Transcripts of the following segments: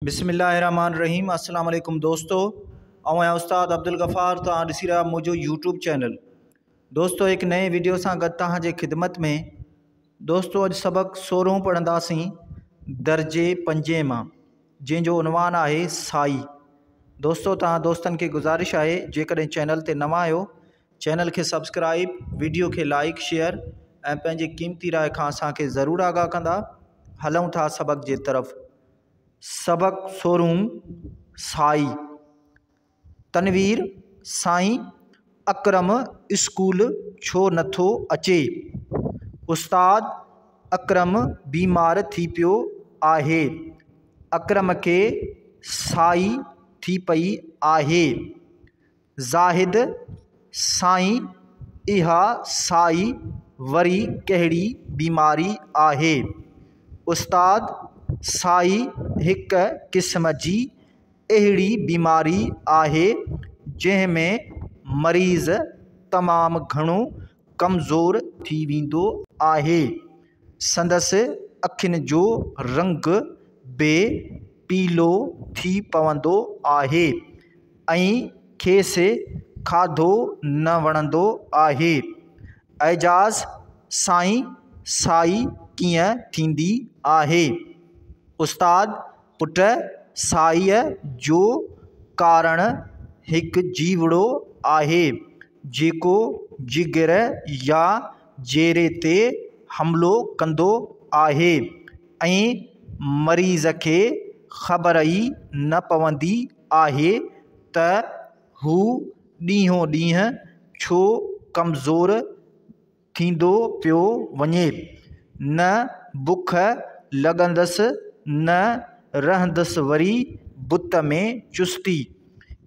بسم الله الرحمٰن الرحيم السلام عليڪم دوستو آئون آهيان استاد عبدالغفار توهان ڏسي رهيا منهنجو يوٽيوب چينل دوستو هڪ نئين ويڊيو سان گڏ توهان جي خدمت ۾ دوستو اڄ سبق سورهون پڙهنداسين درجي پنجين مان جنهن جو عنوان آهي سائي دوستو توهان دوستن کي گذارش آهي جيڪڏهن چينل تي نوان آهيو چينل کي سبسڪرائيب ويڊيو کي لائيڪ شيئر ۽ پنهنجي قيمتي راء کان اسان کي ضرور آگاهه ڪندا هلون ٿا سبق جي طرف سبق سورهون سائي تنوير سائين اڪرم اسڪول ڇو نٿو اچي استاد اڪرم بيمار ٿي پيو آهي اڪرم کي سائي ٿي پئي آهي زاهد، سائين اها سائي وري ڪهڙي بيماري آهي؟ استاد، سائي هڪ قسم جي اهڙي بيماري آهي جنهن ۾ مريض تمام گهڻو ڪمزور ٿي ويندو آهي. سندس اکين جو رنگ به پيلو ٿي پوندو آهي ۽ کيس کاڌو نه وڻندو آهي. اعجاز، سائين سائي ڪيئن ٿيندي آهي؟ استاد، پٽ سائيء جو ڪارڻ هڪ جيوڙو آهي، جيڪو جگر يا جيري تي حملو ڪندو آهي ۽ مريض کي خبر ئي نه پوندي آهي ته هو ڏينهون ڏينهن ڇو ڪمزور ٿيندو پيو وڃي. نه بک لڳندس نه رهندس وري بت ۾ چستي.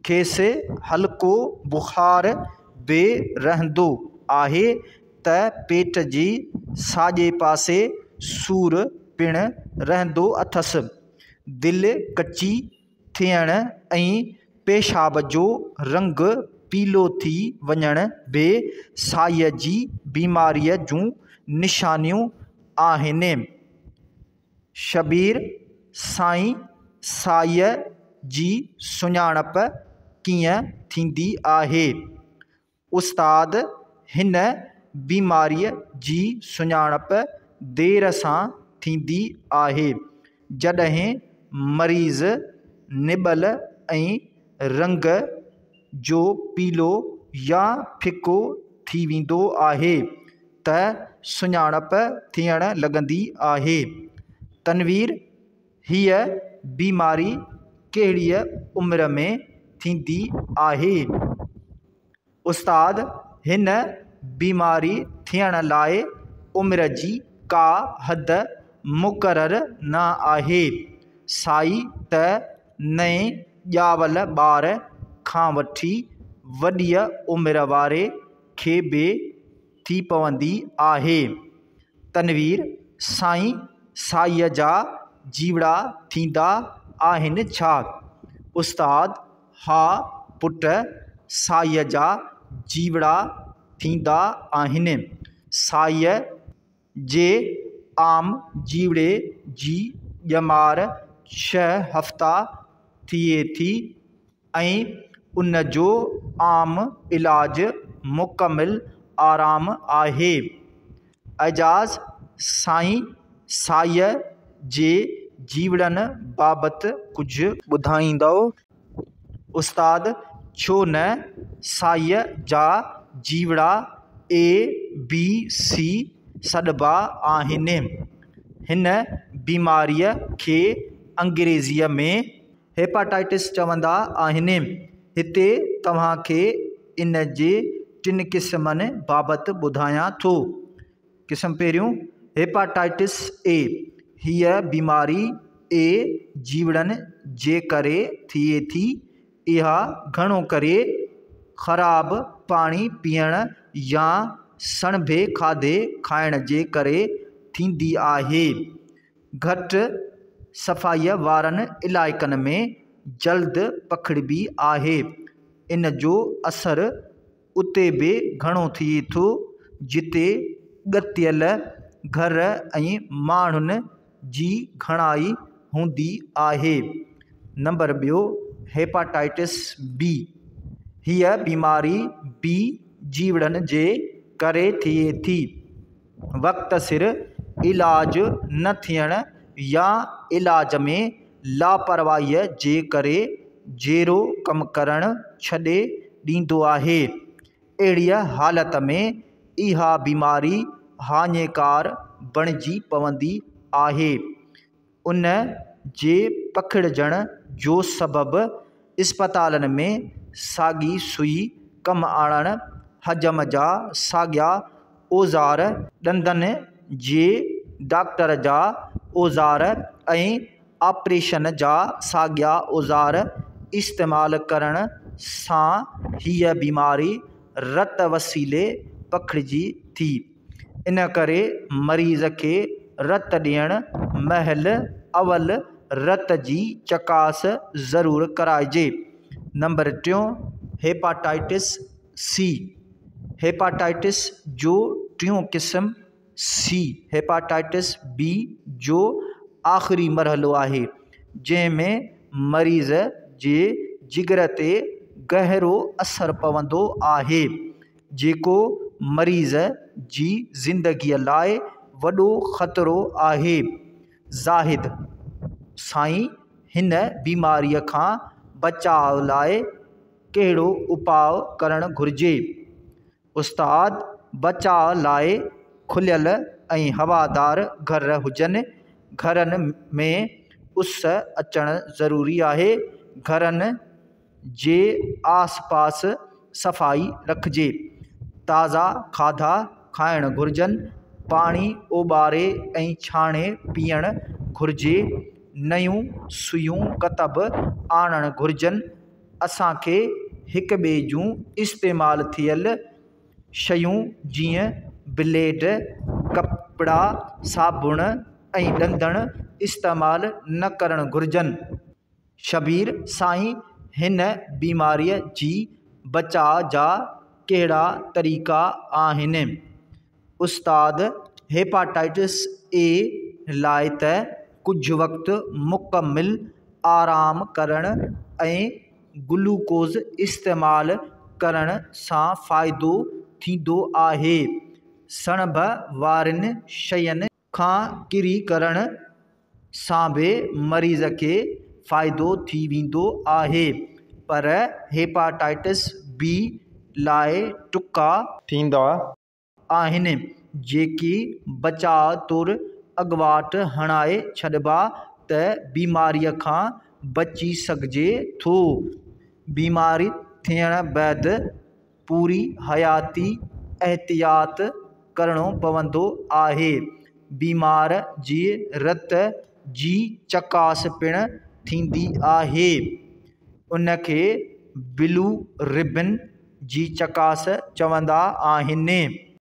کيس هلڪو بخار به رهندو آهي ته پيٽ جي ساڄي پاسي سور پڻ رهندو اٿس. دل ڪچي ٿيڻ ۽ پيشاب جو رنگ پيلو ٿي وڃڻ به سائيء جي بيماريء جون نشانيون آهن. شبير، سائين سائيء جي سڃاڻپ ڪيئن ٿيندي آهي؟ استاد، هن بيماريء جي سڃاڻپ دير سان ٿيندي آهي، جڏهن مريض نٻل ۽ رنگ جو پيلو يا ڦڪو ٿي ويندو آهي ته سڃاڻپ ٿيڻ لڳندي آهي. تنوير، هيء بيماري ڪهڙيء عمر ۾ ٿيندي آهي؟ استاد، هن بيماري ٿيڻ لاء عمر جي ڪا حد مقرر نه آهي. سائي ته نئين ڄاول ٻار کان وٺي وڏيء عمر واري کي به ٿي پوندي آهي. تنوير، سائين سائيء جا جيوڙا ٿيندا آهن ڇا؟ استاد، ها پٽ، سائيء جا جيوڙا ٿيندا آهن. سائيء جي عام جيوڙي جي ڄمار ڇهه هفتا ٿئي ٿي. ۽ ان جو عام علاج مڪمل آرام آهي. اعجاز، سائين سائيء جي جيوڙن بابت ڪجهه ٻڌائيندؤ؟ استاد، ڇو نه، سائيء جا جيوڙا اي بي سي سڏبا آهن. هن بيماريء کي انگريزيء ۾. هيپاٽائٽس چوندا آهن. هتي توهان کي ان جي ٽن قسمن بابت ٻڌايان ٿو. قسم پهريون، هيپاٽائٽس اي، هيء بيماري اي جيوڙن جي ڪري ٿئي ٿي. اها گهڻو ڪري خراب پاڻي پيئڻ يا سڻڀي کاڌي کائڻ جي ڪري ٿيندي آهي. گهٽ صفائيء وارن علائقن ۾ جلد پکڙبي آهي. ان جو اثر اتي به گهڻو ٿئي ٿو جتي ڳتيل گهر ۽ ماڻهن جي گهڻائي هوندي آهي. نمبر ٻيو، هيپاٽائٽس بي، هيء بيماري بي جيوڙن جي ڪري ٿئي ٿي. وقت سر علاج نه ٿيڻ يا علاج ۾ لاپرواهيء جي ڪري جيرو ڪم ڪرڻ ڇڏي ڏيندو آهي. اهڙيء حالت ۾ اها بيماري هاڃيڪار بڻجي پوندي آهي. ان جي پکڙجڻ جو سبب اسپتالن ۾ ساڳي سئي ڪم آڻڻ، حجم جا ساڳيا اوزار، ڏندن جي ڊاڪٽر جا اوزار ۽ آپريشن جا ساڳيا اوزار استعمال ڪرڻ سان هيء بيماري رت وسيلي پکڙجي ٿي. ان ڪري مريض کي رت ڏيڻ مهل اول رت جي چڪاس ضرور ڪرائجي. نمبر ٽيون، هيپاٽائٽس سي، هيپاٽائٽس جو ٽيون قسم سي هيپاٽائٽس بي جو آخري مرحلو آهي، جنهن ۾ مريض جي جگر تي گهرو اثر پوندو آهي. جيڪو مريض جي زندگيء لاء وڏو خطرو آهي. زاهد، سائين هن بيماريء کان بچاء لاء ڪهڙو اپاء ڪرڻ گهرجي؟ استاد، بچاء لاء کليل ۽ هوادار گهر هجن، گهرن ۾ اس اچڻ ضروري آهي، گهرن جي آس پاس صفائي رکجي. تازا کاڌا کائڻ گهرجن. پاڻي اوٻاري ۽ ڇاڻي پيئڻ گهرجي. نيون سيون ڪتب آڻڻ گهرجن. اسان کي هڪ ٻئي جون استعمال ٿيل شيون جيئن بليڊ، ڪپڙا، صابڻ ۽ ڏندڻ استعمال نه ڪرڻ گهرجن. شبير، سائين هن بيماريء جي بچاء جا ڪهڙا طريقا آهن؟ استاد، هيپاٽائٽس اي لاء ته ڪجهه وقت مڪمل آرام ڪرڻ ۽ گلوڪوز استعمال ڪرڻ سان فائدو ٿيندو آهي. سڻڀ وارين شين کان ڪري ڪرڻ سان به مريض کي فائدو ٿي ويندو آهي پر هيپاٽائٽس بي لاء ٽڪا ٿيندا آهن جيڪي بچاء طور اڳواٽ هڻائي ڇڏبا ته بيماريء کان بچي سگهجي ٿو. بيماري ٿيڻ بعد پوري حياتي احتياط ڪرڻو پوندو آهي. بيمار جي رت جي چڪاس پڻ ٿيندي آهي. ان کي بلو ربن جي چڪاس چوندا آهن.